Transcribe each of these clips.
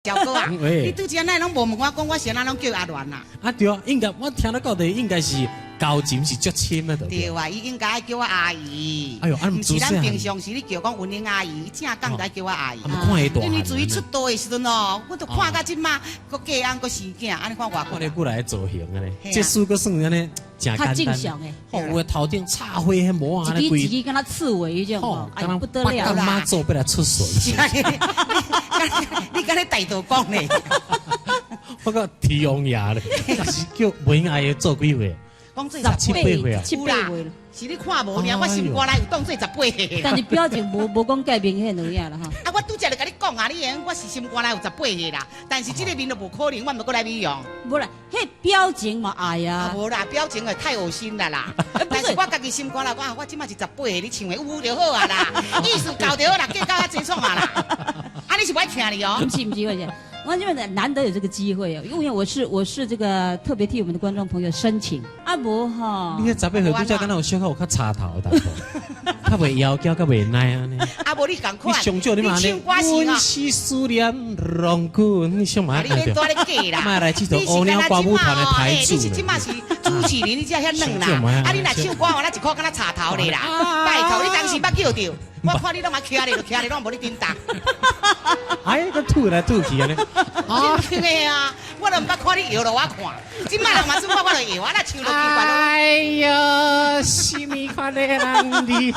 小哥啊，喂。你拄才哪攏無問我講，我是按怎攏叫阿鸞啊？啊對啊，應該我聽得到的應該是交情是足深的。對啊，伊應該愛叫我阿姨。哎呦，啊毋是咱平常時你叫講文英阿姨，正講就愛叫我阿姨。看伊大因為自伊出道的時陣哦，我都看到這馬，閣嫁翁閣生囝，按呢看偌看你過來造型按呢，這首閣算按呢誠簡單。較正常的。哦，有的頭頂插花彼帽仔，一支一支敢若刺蝟彼種哦，哎不得了啦！媽祖欲來出巡。你敢咧大道講咧？我講天王爺咧，是叫文英阿姨做幾歲？講做十七八歲啊，七八歲。是你看無爾，我心肝內有當做18歲。但是表情無講介明顯有影啦吼。啊，我拄才就共你講啊，你講我是心肝內有十八歲啦，但是這個面都無可能，我毋閣來美容。無啦，彼表情嘛愛啊。無啦，表情會太噁心啦啦。但是我家己心肝內，我這馬是十八歲，你唱的有就好啊啦，意思到就好啦，計較遐濟創啊啦。啊，你是無愛聽你哦？毋是毋是，毋是。我因為難得有這個機會哦，因為我是這個特別替我們的觀眾朋友申請。啊無吼，你彼十八歲拄才敢若有小可有較插頭淡薄，較袂枵嬌，較袂奶按呢。啊無你仝款，你上少你嘛按呢？阮是思念郎君，你想嘛？你免蹛咧假啦！莫來這套烏鳥歌舞團的台柱。你是這馬是主持人，你才遐軟啦。啊你若唱歌，我那一箍敢若插頭咧啦。拜託你當時捌叫著，我看你攏嘛徛咧，就徛咧，攏無咧叮當。哎，閣吐來吐去按呢。真的啊，我都毋捌看你搖落我看，這馬人嘛算我，我就搖，啊若唱落去。哎喲，什麼款的人哩？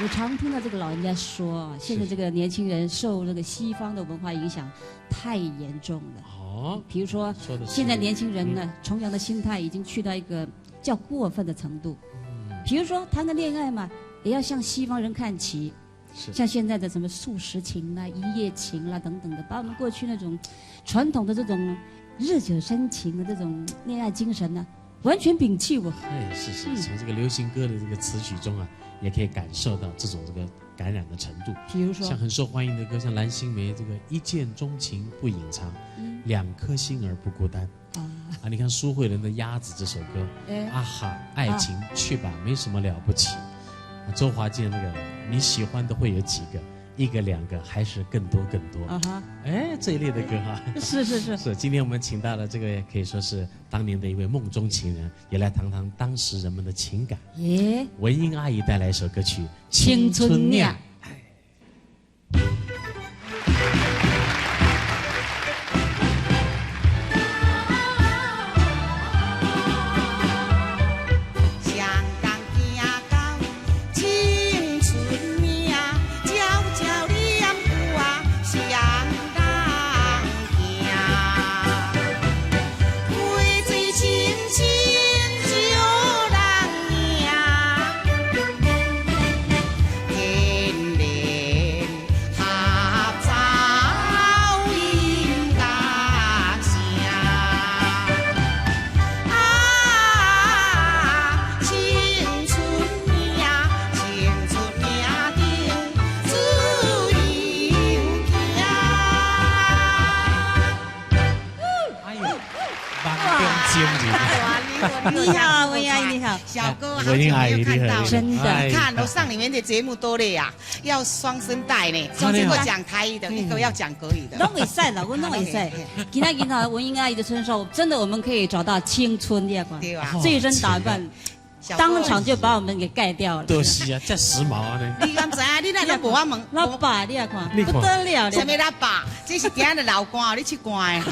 我常聽到這個老人家說，現在這個年輕人受這個西方的文化影響太嚴重了。哦，比如說，現在年輕人呢，崇洋的心態已經去到一個較過分的程度。比如說，談個戀愛嘛，也要向西方人看齊。像現在的什麼速食情啦、一夜情啦等等的，把我們過去那種傳統的這種日久生情的這種戀愛精神呢，完全摒棄我。哎，是是，從這個流行歌的這個詞曲中啊，也可以感受到這種這個感染的程度。比如說，像很受歡迎的歌，像藍心湄這個一見鍾情不隱藏，兩顆心兒不孤單。啊，你看蘇慧倫的《鴨子》這首歌，啊哈，愛情去吧，沒什麼了不起。周華健那個你喜歡的會有幾個？一個、兩個，還是更多更多？啊哈！哎，這一類的歌哈，是是是是。今天我們請到了這個可以說是當年的一位夢中情人，也來談談當時人們的情感。耶！文英阿姨帶來一首歌曲《青春領》。你好，文英阿姨，你好，小哥，好久沒有看到，真的，你看我上你們的節目多了呀，要雙聲帶呢，一個講台語的，一個要講國語的。攏會使啦，我攏會使。今天今天文英阿姨的身上，真的我們可以找到青春的對啊，這身打扮，當場就把我們給蓋掉了。就是啊，這時髦啊！你敢知影？你哪攏無我問？老爸，你也看，不得了！啥物老爸？這是今日流汗，你去汗的。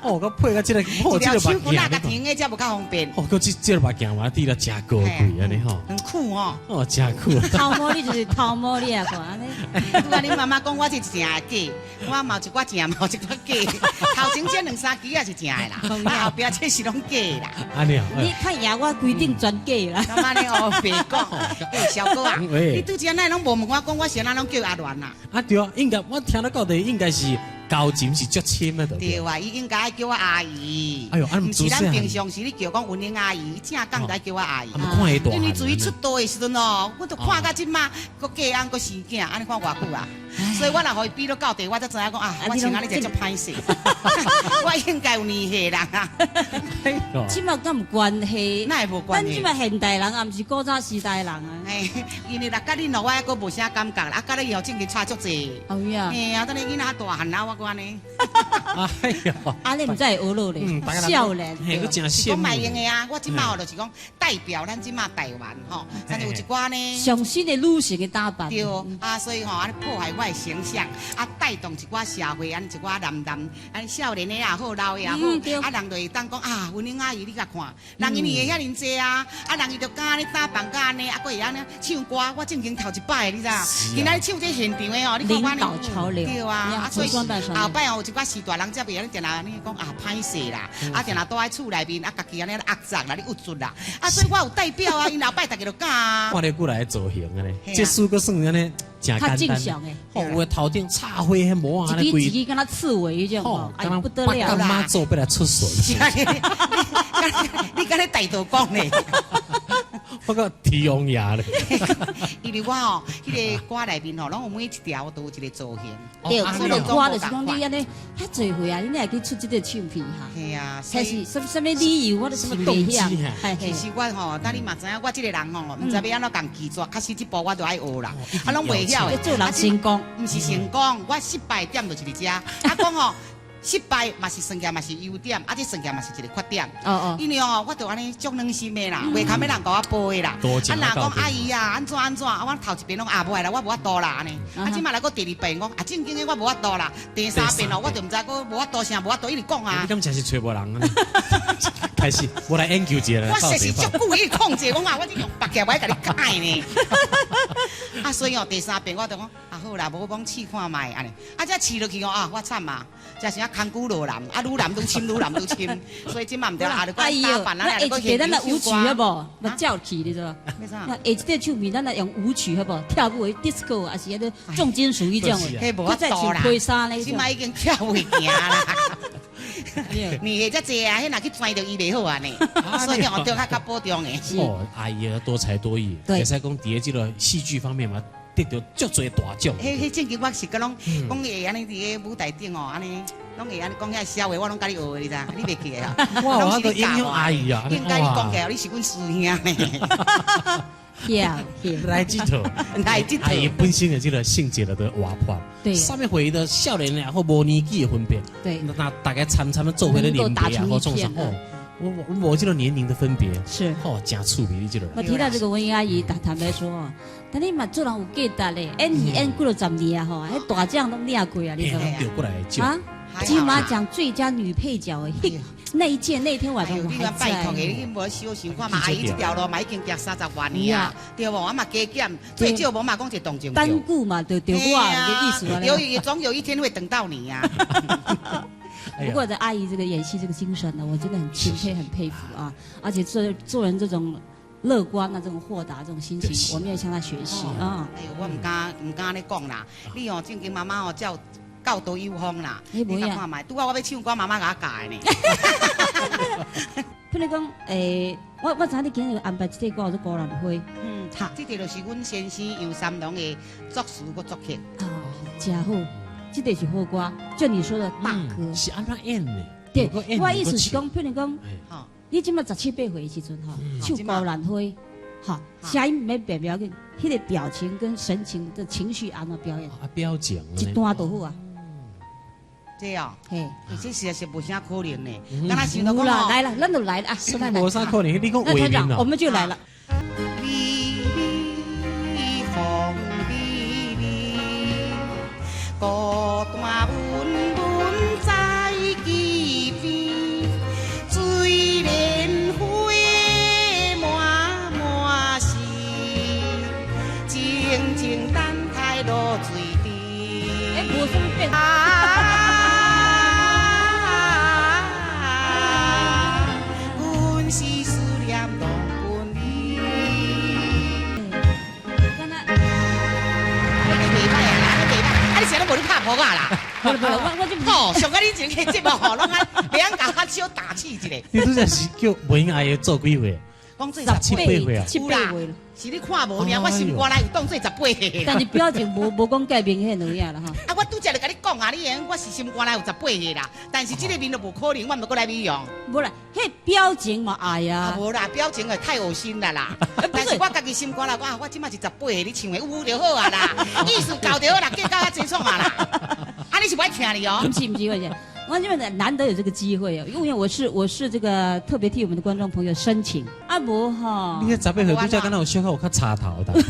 哦，我配個這個，一條手骨那個停的，才無較方便。哦，閣這個目鏡嘛，戴了誠高貴按呢吼。很酷哦。哦，誠酷。頭毛你就是頭毛，你也看按呢。拄仔恁媽媽講我這是正的假，我嘛有一寡正，嘛有一寡假。頭前這兩三支也是正的啦，啊後壁這是攏假啦。按呢啊？你看牙我規定全假啦。幹嘛呢？哦，白講。欸，小哥啊，你拄才哪攏無問我講，我是按怎攏叫阿鸞啊？啊對啊，應該我聽得到的應該是交情是足深的，對啊，伊應該愛叫我阿姨。哎呦，啊毋是咱平常時你叫講文玲阿姨，正講就愛叫我阿姨。因為自伊出道的時陣哦，我都看到這馬，閣嫁翁閣生囝，按呢看偌久啊。所以我若予伊比落到底，我才知影講啊，我穿按呢就足歹勢，我應該有年歲啦。這馬敢有關係？哪會無關係？咱這馬現代人，也毋是古早時代人啊。嘿，因為若佮恁哦，我還閣無啥感覺啦。啊，佮你以後正經差足濟。哦呀。嘿啊，等你囡仔大漢啊，我閣按呢。哎呦，啊，你毋知會學落咧，少年。嘿，閣真是講賣用的啊！我這馬就是講代表咱這馬台灣吼，但是有一寡呢。上新的女性的打扮。對啊，所以吼，按呢破壞我的形象，啊，帶動一寡社會，按呢一寡男男，按呢少年的也好，老的也好，啊，人就會當講啊，文玲阿姨你共看，人因為會遐爾濟啊，啊，人伊就敢按呢打扮甲按呢，啊，閣會按呢唱歌，我正經頭一擺，你知影？今仔日唱這現場的哦，你看我領導潮流。對啊，啊，所以後擺哦，有一寡時代人才袂按呢定定按呢講啊，歹勢啦，啊，定定住佇厝內面，啊，家己按呢壓榨啦，你鬱卒啦，啊，所以我有代表啊，𪜶後擺逐家就敢啊。看你過來造型按呢，這首閣算按呢誠簡單。哦，有的頭頂插花彼帽仔，一支一支敢若刺蝟彼種吼，哎不得了啦！媽祖欲來出巡。你敢咧大道講咧？我閣天王爺咧。因為我哦，彼个歌內面吼，攏有每一條都有一個造型。對，所以歌就是講你按呢遐濟歲啊，你哪會去出這個唱片哈？係啊，這是啥啥物理由？我都是袂曉。其實我吼，但你嘛知影，我這個人吼，毋知欲按怎共拒絕。確實這步我都愛學啦，啊，攏袂曉的。做人成功，毋是成功，我失敗點就是佇遮。啊，講吼。失敗嘛是算起來嘛是優點，啊，這算起來嘛是一個缺點。哦哦。因為哦，我就按呢足軟心的啦，袂堪欲人共我背的啦。啊，若講阿姨啊，按怎按怎，啊，我頭一遍攏啊無愛啦，我無法度啦按呢。啊，這馬來閣第二遍講啊，正經的我無法度啦。第三遍哦，我就毋知閣無法度啥，無法度一直講啊。你敢真是揣無人啊？開始，我來研究一下。我實是足久一直控制，講啊，我這用白嘅，我愛共你改呢。啊，所以哦，第三遍我就講啊好啦，無講試看覓按呢。啊，這試落去哦啊，我慘啊，這是啊空久落難，啊，愈難愈深，愈難愈深，所以這馬毋對啦，啊，就阿姨打扮啊，那下一咱來舞曲好無？來叫起你知無？那下一個唱片，咱來用舞曲好無？跳舞的 disco 還是彼個重金屬彼種的？彼無法度啦，這馬已經跳袂行啦。年歲遮濟啊，彼若去鑽著伊袂好按呢，所以我著較較保重的。哦，阿姨多才多藝，會使講佇這個戲劇方面嘛，得著足濟大獎。彼彼正經我是閣攏講會按呢佇个舞台頂哦，按呢攏會按呢講遐痟話，我攏佮你學的，你知？你袂記得啊？哇，我都影響阿姨啊！應該你講起來，你是阮師兄呢。來這套，來這套。阿姨本身的這個性格都活潑，對，啥物歲的少年也好，無年紀的分別，對，那大家參參做伙咧啉茶啊，好創啥哦，我我無這個年齡的分別，是，哦，誠趣味你這個。我提到這個文英阿姨，坦白說哦，但你嘛做人有價值咧，演戲演幾落十年啊吼，彼大獎攏領過啊，你知無？調過來獎啊，金馬獎最佳女配角的，那一屆那天晚上我還在。拜託的，你無小想看嘛，阿姨這條路嘛已經行30外年啊，對無？我嘛加減，最少無嘛講一個動靜。單顧嘛，就對我的意思嘛。有，總有一天會等到你呀。不過這阿姨這個演戲這個精神呢，我真的很欽佩、很佩服啊！而且做做人這種樂觀啊、這種豁達、這種心情，我們要向她學習啊！哎呦，我毋敢毋敢按呢講啦，你哦正經媽媽哦教教導有方啦，你共看覓？拄仔我欲唱歌，媽媽共我教的呢。譬如講，我知影你今日安排這個歌做《孤蘭花》。嗯，好，這個就是阮先生楊三郎的作詞閣作曲。啊，真好，這個是好歌，就你說的大歌。是按怎演的？對，我意思是講，譬如講，你這馬十七八歲的時陣吼，唱《孤蘭花》，哈，聲音袂變，袂要緊，彼個表情跟神情的情緒按怎表演？啊，表情。一段就好啊。這哦，嘿，這實在是無啥可能呢。敢若想到講啦，來了，咱就來了啊！無啥可能，你講畫面我們就來了。微微風微微，孤單悶悶在枝邊，水蓮花滿滿是，靜靜等待露水滴。欸，無什麼變。阮是思念當分離。敢若你袂歹啊啦，你袂歹，啊你啥都無咧拍噗仔啦？無無啦，我這吼，上個你一個節目吼，攏愛袂曉共較少打趣一下。你拄才是叫梅英阿姨做幾歲？講做十七八歲啊七八歲了。是你看無爾，我心肝內有當做18歲。但是表情無講介明顯有影啦吼。啊，我拄才就共你講啊，你講我是心肝內有十八歲啦，但是這個面都無可能，我毋閣來美容。無啦，彼表情嘛愛啊。無啦，表情會太噁心啦啦。但是我家己心肝內，我這馬是十八歲，你唱的有就好啊啦，意思到就好啦，計較遐濟創啊啦。啊，你是無愛聽你哦？毋是毋是，我我因為難得有這個機會哦，因為我是這個特別替我們的觀眾朋友申請。啊無吼，你彼十八歲拄才敢若有小可有較柴頭淡薄，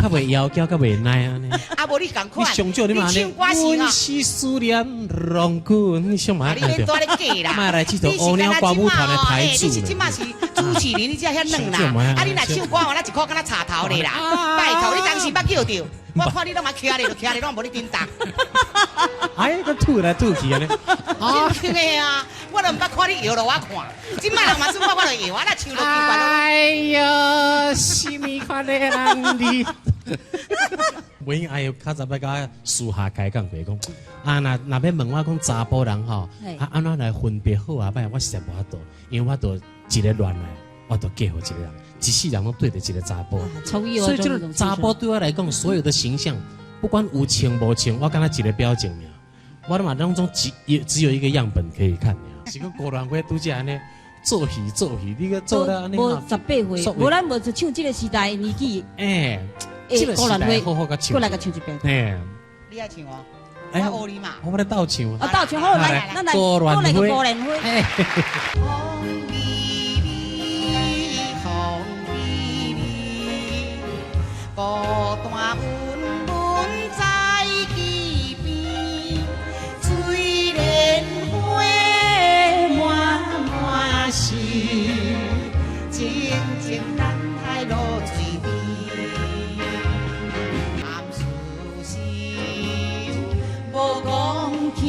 較袂枵嬌，較袂奶按呢。啊無你仝款，你上少你嘛你唱歌是阮是思念郎君，你想嘛？你免蹛咧假啦。莫來這套烏鳥歌舞團的台柱。你是這馬是主持人，你才遐軟啦。啊，你若唱歌，我那一箍敢若柴頭咧啦。拜託，你當時捌叫著，我看你攏嘛徛咧，就徛咧，攏無咧叮當。哎，閣吐來吐去按呢。真的啊，我都毋捌看你搖落我看。這馬人嘛算我，我就搖，我若唱落奇怪。哎喲，什麼款的人哩？梅英阿姨較早欲共我私下開講過，講啊，若欲問我講查埔人吼，啊按怎來分別好啊歹，我實在無法度，因為我都一个戀愛，我都嫁予一個人，一世人攏對著一個查埔。所以這個查埔對我來講，所有的形象，不管有穿無穿，我敢若一個表情爾，我嘛攏總只有一個樣本可以看爾。是講孤蘭花拄才按呢做戲做戲，你閣做了按呢？無十八歲，無咱無就唱這個時代年紀。欸，這個時代好好共唱，過來共唱一遍。欸，你愛唱哦？我學你嘛。我欲來鬥唱。啊，鬥唱好來，咱來，過來個孤蘭花。風微微，風微微，孤單穩穩在耳邊，水蓮花滿滿是，靜靜等待露水邊。暗思心無講起。